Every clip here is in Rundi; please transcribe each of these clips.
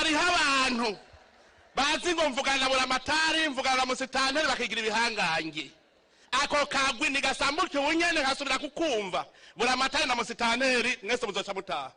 Hariho abantu bazi ngo mvugana na buramatari, mvugana na musitanteri, bakigira ibihangange. Ako kagwi ntigasambuke ubunyene nkasubira kukumva buramatari na musitanteri, mwese muzoca mutaha.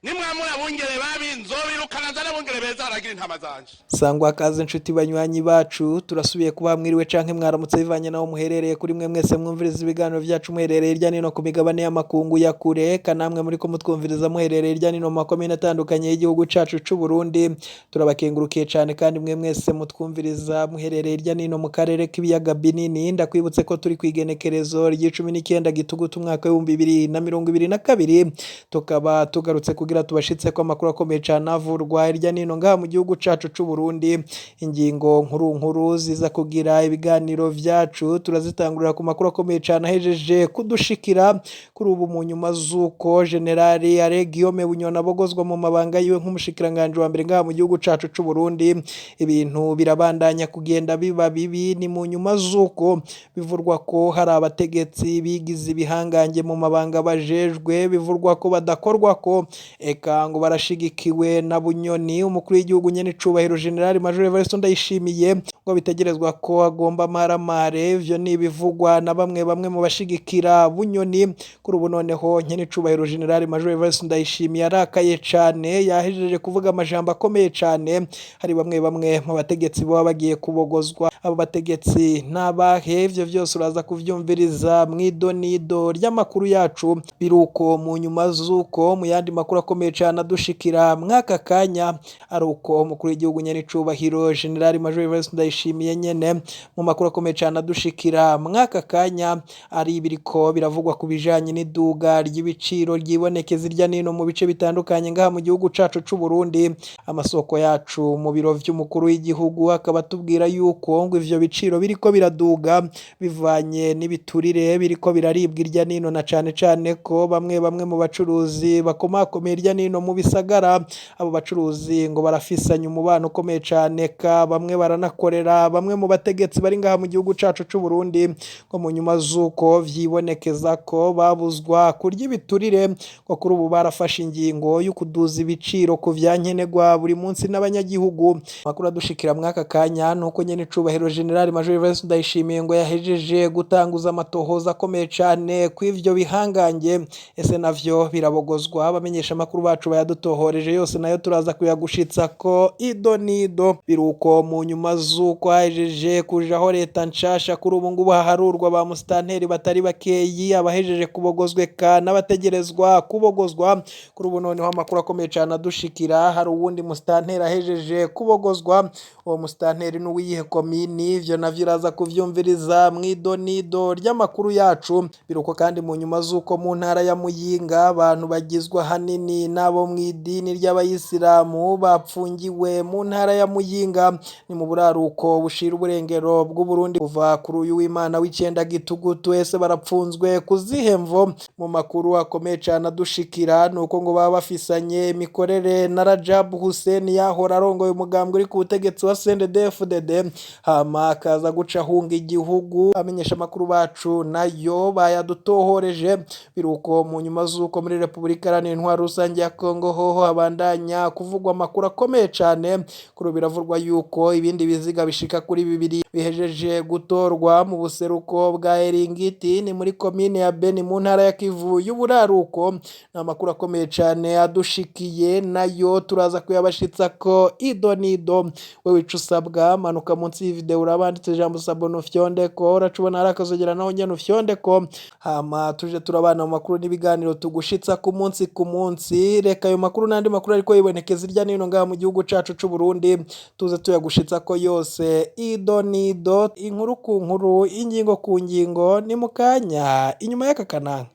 Nimwamura bungere babi, nzobirukana, nzane bungere beza baragira intama zanje. Sangwa kaze nshuti banywanyi bacu, turasubiye kuba mwiriwe canke mwaramutse bivanye naho muherereye. Kuri mwe mwese mwumviriza ibiganiro vyacu muherereye hirya nino ku migabane y'amakungu ya kure, kanamwe muriko mutwumviriza muherereye hirya nino mu makomine atandukanye y'igihugu cacu c'u Burundi, turabakengurukiye cane. Kandi mwe mwese mutwumviriza muherereye hirya nino mu karere k'ibiyaga binini, ndakwibutse ko turi kw'igenekerezo ry'icumi n'icenda gitugutu umwaka w'2022, tukaba tugarutse kugira tubashitse ko amakuru akomeye cane avurwa hirya nino ngaha mu gihugu cacu c'u Burundi. Ingingo nkuru nkuru ziza kugira ibiganiro vyacu turazitangurira ku makuru akomeye cane ahejeje kudushikira kuri ubu, mu nyuma z'uko Generali Alain Guillaume Bunyoni abogozwa mu mabanga yiwe nk'umushikiranganji wa mbere ngaha mu gihugu cacu c'u Burundi. Ibintu birabandanya kugenda biba bibi. Ni mu nyuma z'uko bivurwa ko hari abategetsi bigize ibihangange mu mabanga bajejwe, bivurwa ko badakorwa ko, eka ngo barashigikiwe na Bunyoni. Umukuru w'igihugu nyene icubahiro General Major Evariste Ndayishimiye ngo bitegerezwa ko agomba amaramare. Ivyo ni ibivugwa na bamwe bamwe mu bashigikira Bunyoni. Kuri ubu noneho nyene icubahiro General Major Evariste Ndayishimiye arakaye cane, yahejeje kuvuga amajambo akomeye cane. Hari bamwe bamwe mu bategetsi baba bagiye kubogozwa. Abo bategetsi n'abahe? Ivyo vyose uraza kuvyumviriza mw'idonido ry'amakuru yacu. Biruko mu nyuma z'uko mu yandi makuru akomeye cane adushikira mw'aka kanya ari uko umukuru w'igihugu nyene icubahiro General Major Evariste Ndayishimiye nyene, mu makuru akomeye cane adushikira mw'aka kanya, ari ibiriko biravugwa ku bijanye n'iduga ry'ibiciro ryibonekeza irya nino mu bice bitandukanye ngaha mu gihugu cacu c'u Burundi. Amasoko yacu mu biro vy'umukuru w'igihugu akaba atubwira yuko ngo ivyo biciro biriko biraduga bivanye n'ibiturire biriko biraribwa irya nino, na cane cane ko bamwe bamwe mu bacuruzi bakomakomeye irya nino mu bisagara, abo bacuruzi ngo barafisanye umubano ukomeye cane, ka bamwe baranakorera bamwe mu bategetsi bari ngaha mu gihugu cacu c'u Burundi. Ngo mu nyuma z'uko vyibonekeza ko babuzwa kurya ibiturire, ngo kuri ubu barafashe ingingo yo kuduza ibiciro ku vyankenerwa buri munsi n'abanyagihugu. Amakuru adushikira mw'aka kanya nuko nyene icubahiro General Major Evariste Ndayishimiye ngo yahejeje gutanguza amatohoza akomeye cane kw'ivyo bihangange. Ese navyo birabogozwa? Abamenyesha amakuru bacu bayadutohoreje yose nayo turaza kuyagushitsa ko ido nido. Biruko mu nyuma z'uko hahejeje kujaho leta nshasha, kuri ubu ngubu haharurwa ba musitanteri batari bakeyi, abahejeje kubogozwa eka n'abategerezwa kubogozwa. Kuri ubu noneho amakuru akomeye cane adushikira, hari uwundi musitanteri ahejeje kubogozwa. Uwo musitanteri n'uwiyihe komini? Ivyo navyo uraza kuvyumviriza mw'idonido ry'amakuru yacu. Biruko kandi mu nyuma z'uko mu ntara ya Muyinga abantu bagizwe ahanini n'abo mw'idini ry'abayisilamu bapfungiwe mu ntara ya Muyinga, ni mu buraruko bushira uburengero bw'Uburundi, kuva kuri uyu w'Imana w'icenda gitugutu. Ese barapfunzwe kuzihe mvo? Mu makuru akomeye cane adushikira nuko ngo baba bafisanye imikorere na Rajab Hussein yahora arongoye umugambwe uri ku butegetsi wa CNDD-FDD, hama akaza guca ahunga igihugu. Amenyesha amakuru bacu nayo bayadutohoreje. Biruko mu nyuma z'uko muri Repubulika Iharanira Intwaro Rusange ya Kongo hoho habandanya kuvugwa amakuru akomeye cane. Kuri ubu biravurwa yuko ibindi biziga bishika kuri bibiri bihejeje gutorwa mu buseruko bwa Eringiti, ni muri komine ya Beni mu ntara ya Kivu y'uburaruko. Ni amakuru akomeye cane adushikiye, nayo turaza kuyabashitsa ko ido nido. Wewe ico usabwa, manuka munsi y'ivideo urabanditse ijambo s'abonner, ufyondeko, uracubona hari akazogera, naho nyene ufyondeko, hama tuje turabana mu makuru n'ibiganiro tugushitsa ku munsi ku munsi. Reka ayo makuru n'andi makuru ariko yibonekeza irya nino ngaha mu gihugu cacu c'u Burundi tuze tuyagushitsa ko yose ido nido, inkuru ku nkuru, ingingo ku ngingo. Ni mu kanya inyuma y'aka kananga.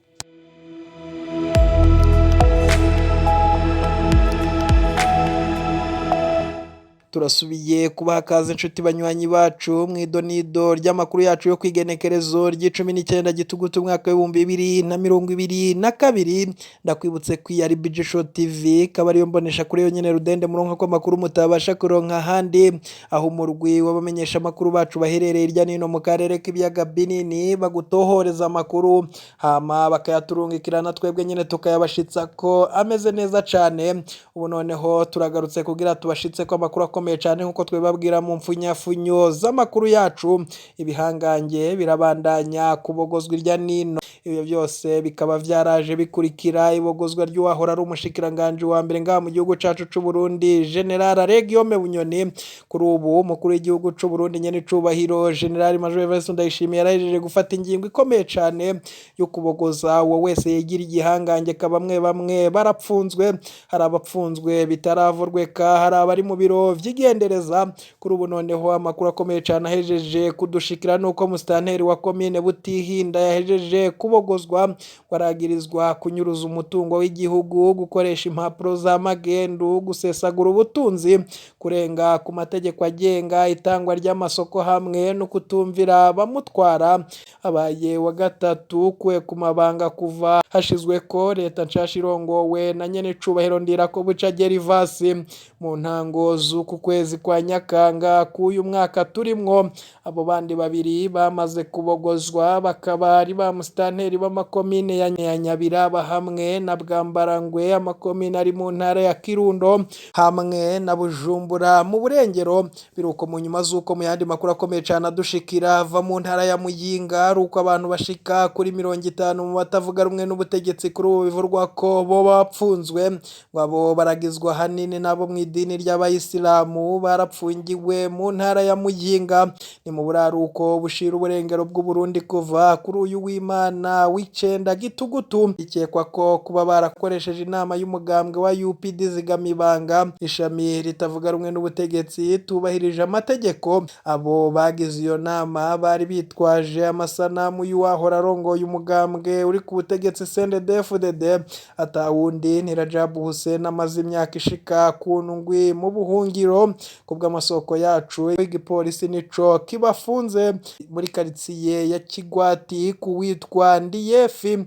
Turasubiye kubaha kaze inshuti banywanyi bacu mw'idonido ry'amakuru yacu yo kwigenekerezo ry'icumi n'icenda gitugutu umwaka w'2022. Ndakwibutse ko iyi ari BG Show TV, ikaba ariyo mbonesha kuri yonyene rudende muronka ko amakuru mutabasha kuronka ahandi, aho umurwi w'abamenyesha amakuru bacu baherereye hirya nino mu karere k'ibiyaga binini bagutohoreza amakuru, hama bakayaturungikirana, twebwe nyene tukayabashitsa ko ameze neza cane. Ubu noneho turagarutse kugira tubashitse ko amakuru akomeye cane nkuko twebabwira mu mfunyafunyo z'amakuru yacu. Ibihangange birabandanya kubogozwa irya nino, ibyo byose bikaba vyaraje bikurikira ibogozwa ry'uwahora ari umushikiranganji wa mbere ngaha mu gihugu cacu c'u Burundi, General Alain Guillaume Bunyoni. Kuri ubu umukuru w'igihugu c'u Burundi nyene icubahiro General Major Evariste Ndayishimiye yarahejeje gufata ingingo ikomeye cane yo kubogoza uwo wese yigira igihangange, ka bamwe bamwe barapfunzwe, hari abapfunzwe bitaravurweka, hari abari mu biro vy'igendereza. Kuri ubu noneho amakuru akomeye cane ahejeje kudushikira nuko musitanteri wa komine Butihinda yahejeje kubogozwa, baragirizwa kunyuruza umutungo w'igihugu, gukoresha impapuro za magendu, gusesagura ubutunzi, kurenga ku mategeko agenga itangwa ry'amasoko hamwe no kutumvira bamutwara. Abaye wa gatatu kuwe ku mabanga kuva hashizwe ko leta nshasha irongowe na nyene icubahiro Ndirakobuca Gervas mu ntango z'uku kwezi kwa Nyakanga k'uyu mwaka turimwo. Abo bandi babiri bamaze kubogozwa bakaba ari ba musitanteri b'amakomine ya Nyabiraba hamwe na Bwambarangwe, amakomine ari mu ntara ya Kirundo hamwe na Bujumbura mu Burengero. Biruko mu nyuma z'uko mu yandi makuru akomeye cane adushikira ava mu ntara ya Muyinga ari uko abantu bashika kuri 50 mu batavuga rumwe n'ubutegetsi kuri ubu bivurwa ko bo bapfunzwe, ngo abo baragizwa hanini nabo mw'idini ry'abayisilamu barapfungiwe mu ntara ya Muyinga, ni mu buraruko bushira uburengero bw'Uburundi kuva kuri uyu w'Imana w'icenda gitugutu. Bikekwa ko kuba barakoresheje inama y'umugambwe wa UPD Zigamibanga, ishami ritavuga rumwe n'ubutegetsi, tubahirije amategeko. Abo bagize iyo nama bari bitwaje amasanamu y'uwahora arongoye umugambwe uri ku butegetsi CNDD-FDD, atawundi ni Rajab Hussein, amaze imyaka ishika ku ndwi mu buhungiro. Kubw'amasoko yacu, igipolisi nico kibafunze muri karitsiye ya Kigwati kuwitwa Ndiyefi,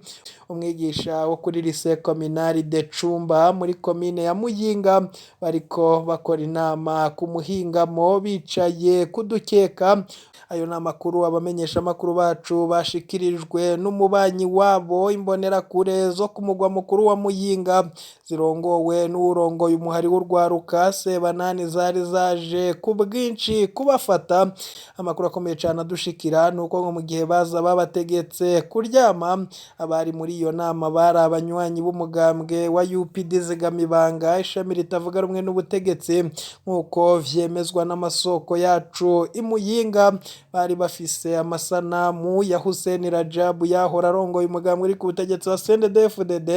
umwigisha wo kuri lycée communale de Cumba muri komine ya Muyinga. Bariko bakora inama ku muhingamo bicaye kudukeka. Ayo ni amakuru abamenyesha amakuru bacu bashikirijwe n'umubanyi wabo. Imbonerakure zo ku mugwa mukuru wa Muyinga zirongowe n'uwurongoye umuhari w'urwaruka Sebanani zari zaje ku bwinshi kubafata. Amakuru akomeye cane adushikira nuko ngo mu gihe baza babategetse kuryama, abari muri iyo nama bari abanywanyi b'umugambwe wa UPD Zigamibanga, ishami ritavuga rumwe n'ubutegetsi, nk'uko vyemezwa n'amasoko yacu i Muyinga. Bari bafise amasanamu ya Hussein Rajab yahora arongoye umugambwe uri ku butegetsi wa CNDD-FDD,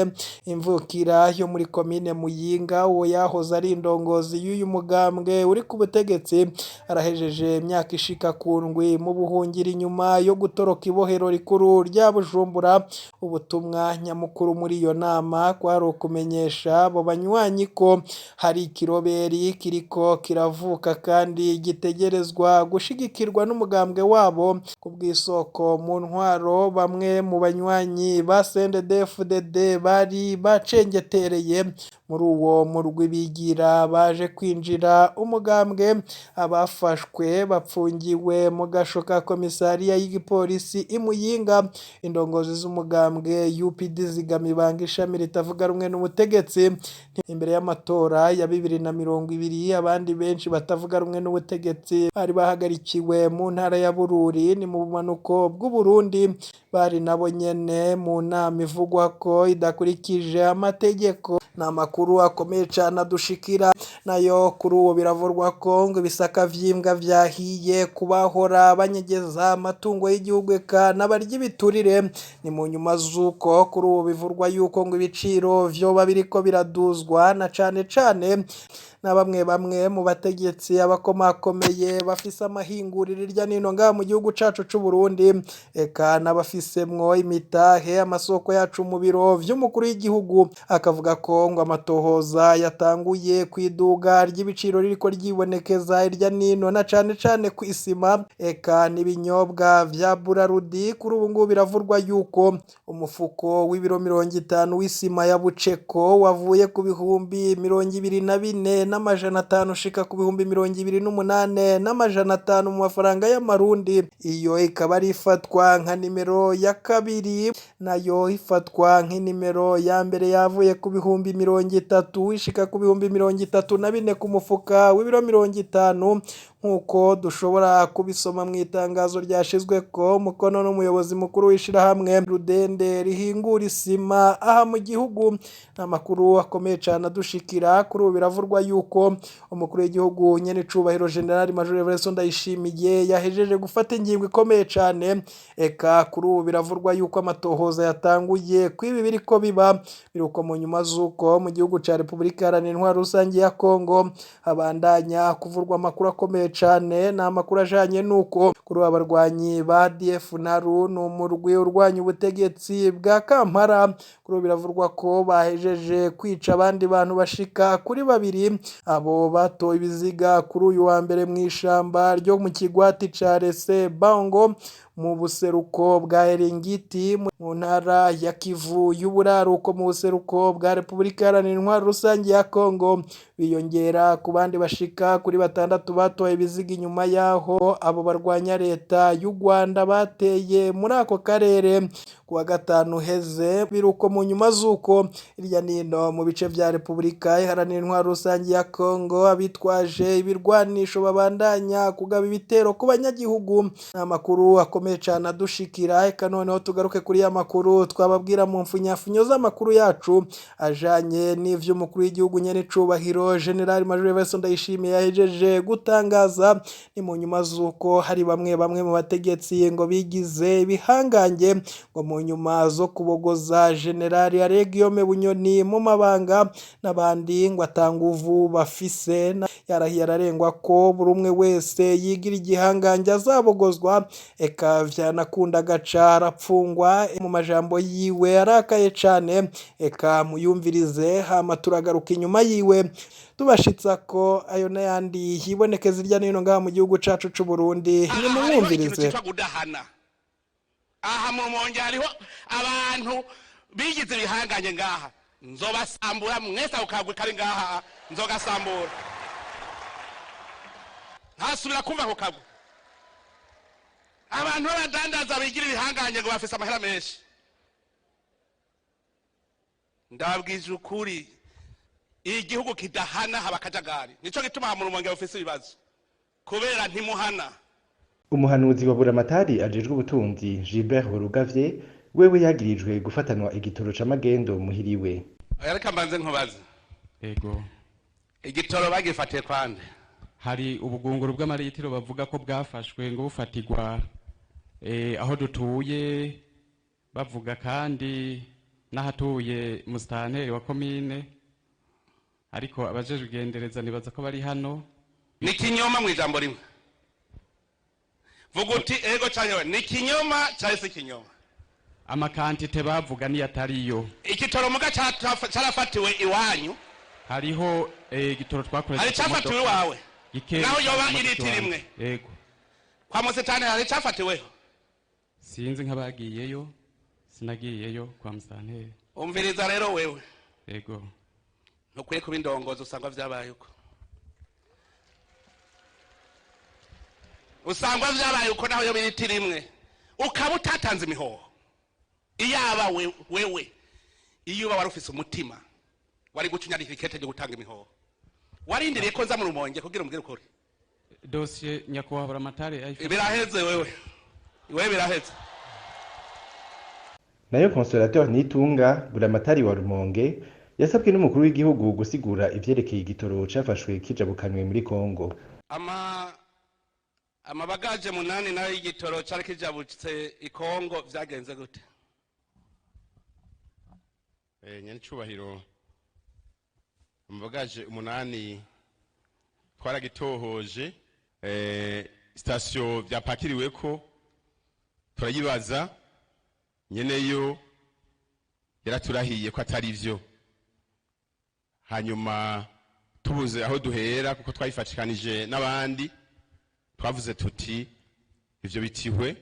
imvukira yo muri komine Muyinga. Uwo yahoze ari indongozi y'uyu mugambwe uri ku butegetsi arahejeje imyaka ishika ku ndwi mu buhungiro inyuma yo gutoroka ibohero rikuru rya Bujumbura. Ubutumwa nyamukuru muri iyo nama kwari ukumenyesha abo banywanyi ko hari ikiroberi kiriko kiravuka kandi gitegerezwa gushigikirwa n'umugambwe wabo. Ku bw'isoko mu ntwaro, bamwe mu banywanyi ba CNDD-FDD bari bacengetereye muri uwo murwi bigira baje kwinjira umugambwe. Abafashwe bapfungiwe mu gasho ka komisariya y'igipolisi i Muyinga. Indongozi z'umugambwe UPD Zigamibanga, ishami ritavuga rumwe n'ubutegetsi, imbere y'amatora ya 2020, abandi benshi batavuga rumwe n'ubutegetsi bari bahagarikiwe mu ntara ya Bururi, ni mu bumanuko bw'Uburundi, bari nabo nyene mu nama ivugwa ko idakurikije amategeko. Ni amakuru akomeye cane adushikira nayo kuri ubu biravurwa ko ngo ibisaka vy'imbwa vyahiye kubahora banyegeza amatungo y'igihugu eka n'abarya ibiturire. Ni mu nyuma z'uko kuri ubu bivurwa yuko ngo ibiciro vyoba biriko biraduzwa na cane cane na bamwe bamwe mu bategetsi abakomakomeye bafise amahinguriro irya nino ngaha mu gihugu cacu c'u Burundi, eka n'abafisemwo imitahe amasoko yacu mu biro vy'umukuru w'igihugu, akavuga ko ngo amatohoza yatanguye kw'iduga ry'ibiciro ririko ryibonekeza irya nino na cane cane kw'isima eka n'ibinyobwa vya Burarudi. Kuri ubu ngubu biravurwa yuko umufuko w'ibiro 50 w'isima ya Buceko wavuye ku bihumbi 24,500 ushika ku bihumbi 28,500 mu mafaranga y'amarundi. Iyo ikaba ari ifatwa nka nimero ya kabiri, nayo ifatwa nk'inimero ya mbere yavuye ku bihumbi 30 ishika ku bihumbi 34 ku mufuka w'ibiro 50, nk'uko dushobora kubisoma mu itangazo ryashizwe ko umukono n'umuyobozi mukuru w'ishirahamwe Rudende rihingura isima aha mu gihugu. Amakuru akomeye cane adushikira kuri ubu, biravurwa yuko umukuru w'igihugu nyen'icubahiro General Major Evariste Ndayishimiye yahejeje gufata ingingo ikomeye cane. Eka kuri ubu biravurwa yuko amatohoza yatanguye kw'ibi biriko biba, biruko mu nyuma z'uko mu gihugu ca Repubulika Iharanira Intwaro Rusangi ya Kongo habandanya kuvurwa amakuru akomeye cane. Ni amakuru ajanye n'uko kuri ubu abarwanyi ba ADF NALU, ni umurwi urwanya ubutegetsi bwa Kampala, kuri ubu biravurwa ko bahejeje kwica abandi bantu bashika kuri babiri, abo batoye ibiziga kuri uyu wa mbere mw'ishamba ryo mu kigwati ca Rese Bango mu buseruko bwa Eringiti mu ntara ya Kivu y'uburaruko mu buseruko bwa Repubulika Iharanira Intwaro Rusangi ya Kongo, biyongera ku bandi bashika kuri batandatu batoye ibiziga inyuma yaho abo barwanya leta y'u Rwanda bateye muri ako karere kuwa gatanu heze. Biruko mu nyuma z'uko irya nino mu bice vya Repubulika Iharanira Intwaro Rusangi ya Kongo abitwaje ibirwanisho babandanya kugaba ibitero ku banyagihugu. Amakuru akomeye cane adushikira. Eka noneho tugaruke kuri ya makuru twababwira mu mfunyafunyo z'amakuru yacu ajanye n'ivy'umukuru w'igihugu nyen'icubahiro General Major Evariste Ndayishimiye yahejeje gutangaza. Ni mu nyuma z'uko hari bamwe bamwe mu bategetsi ngo bigize ibihangange ngo mu nyuma zo kubogoza General Aregiyome Bunyoni mu mabanga n'abandi ngo atanguvu bafise, yarahiye ararengwa ko buri umwe wese yigira igihangange azabogozwa. Eka vyanakunda agaca arapfungwa mu majambo yiwe arakaye cane. Eka muyumvirize hama turagaruka inyuma yiwe tubashitsa ko ayo n'ayandi yibonekeza irya nino ngaha mu gihugu cacu c'u Burundi. Aha hariho ikintu Nimumwumvirize. Citwa gudahana. Aha mu Rumonge hariho abantu bigize ibihanganye ngaha, nzobasambura mwese. Ako kagwi kari ngaha nzogasambura, ntasubira kumva ako kagwi. Abantu b'abadandaza bigira ibihanganye ngo bafise amahera menshi, ndababwije ukuri, igihugu kidahana haba akajagari. Nico gituma aha mu Rumonge bafise ibibazo, kubera ntimuhana. Umuhanuzi wa Buramatari ajejwe ubutunzi Gilbert Rugavye wewe yagirijwe gufatanwa igitoro c'amagendo muhiriwe. Oya, reka mbanze nkubaze. Ego. Igitoro bagifatiye kwande? Hari ubugunguru bw'amaritiro bavuga ko bwafashwe ngo bufatirwa aho dutuye, bavuga kandi n'ahatuye musitanteri wa komine, ariko abajejwe igendereza nibaza ko bari hano. Ni kinyoma mu ijambo rimwe, vuga uti ego canke oya. Ni kinyoma canke si kinyoma? Amakantite bavuga niyo atariyo. Igitoro muga carafatiwe iwanyu? Hariho igitoro twakoresheje Hari icafatiwe iwawe? Gike. Naho yoba iritiro imwe? Ego. Kwa musitanteri hari icafatiweho? Sinzi nk'abagiyeyo, sinagiyeyo kwa musitanteri. Umviriza rero wewe. Ego. Ntukwiye kuba indongozi. Usangwa vyabaye uko, usangwa vyabaye uko, naho yoba iritiro imwe ukaba utatanze imihoho. Iyaba wewe iyo uba wari ufise umutima wari guca unyandikira ikete ryo gutanga imihoho. Warindiriye ko nza mu Rumonge kugira umbwire ukuri? Dosiye nyakubahwa Buramatari ayifise. Biraheze wewe, wewe biraheze. Nayo Consolateur Nitunga, Buramatari wa Rumonge, yasabwe n'umukuru w'igihugu gusigura ivyerekeye igitoro cafashwe kijabukanywe muri Kongo. Amabagaje 8 nayo y'igitoro cari kijabutse i Kongo vyagenze gute? Nyenicubahiro, amabagaje 8 Twaragitohoje, sitasiyo vyapakiriweko turayibaza, nyeneyo yaraturahiye ko atari vyo. Hanyuma tubuze aho duhera, kuko twayifatikanije n'abandi, twavuze tuti ivyo bitihwe,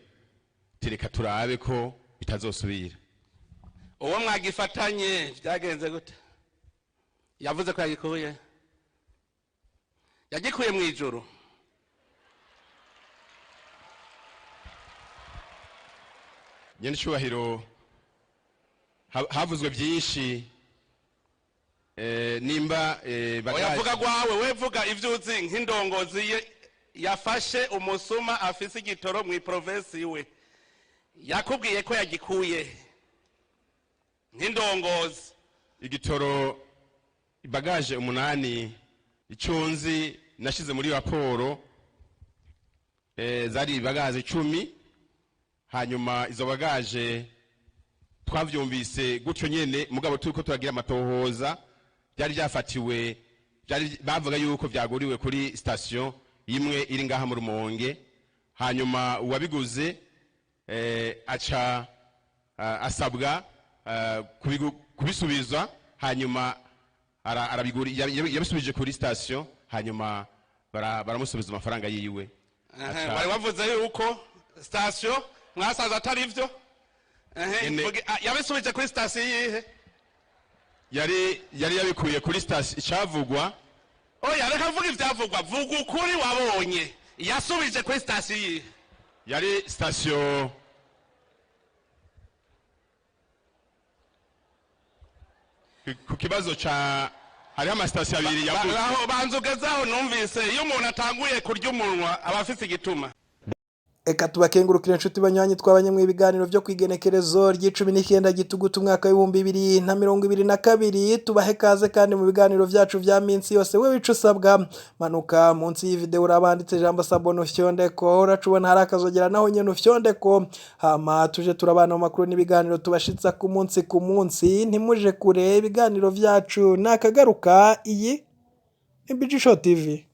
tereka turabe ko bitazosubira. Uwo mwagifatanye byagenze gute? Yavuze ko yagikuye, yagikuye mu ijuru? Nyene icubahiro, havuzwe byinshi, nimba Oya, vuga gwawe, we vuga ivyo uzi nk'indongozi ye yafashe umusuma afise igitoro mu iprovensi iwe. Yakubwiye ko yagikuye nk'indongozi? Igitoro, bagages 8, icunzi nashize muri raporo, zari bagages 10. Hanyuma izo bagages twavyumvise gutyo nyene, mugabo turiko turagira amatohoza, byari byafatiwe, byari bavuga yuko vyaguriwe kuri station imwe iri ngaha mu Rumonge. Hanyuma uwabiguze aca asabwa kubisubiza, hanyuma arabigura, yabisubije kuri station, hanyuma baramusubiza amafaranga yiwe. Wari wavuze yuko station mwasaza atari vyo. Yabisubije kuri station yihe? Yari yabikuye kuri station icavugwa. Oya, reka mvuga ivyavugwa, vuga ukuri wabonye. Yasubije kuri station yihe? Yari station ku kibazo ca hariho amasitasiyo abiri yavuzwe. Aho banza ugezaho, numvise iyo umuntu atanguye kurya umunwa aba afise igituma. Eka tubakengurukire, inshuti banywanyi twabanye mu ibiganiro byo kwigenekerezo ry'icumi n'icyenda Gitugutu umwaka w'2022. Tubahe kaze kandi mu biganiro byacu vya minsi yose. We wica usabwa, manuka munsi y'ivideo, urabanditse ijambo "s'abonner", ufyondeko. Uracubona hari akazogera, naho nyene ufyondeko, hama tuje turabana mu makuru n'ibiganiro tubashitsa ku munsi ku munsi. Ntimuje kure, ibiganiro vyacu nakagaruka. Iyi ni Bigisho TV.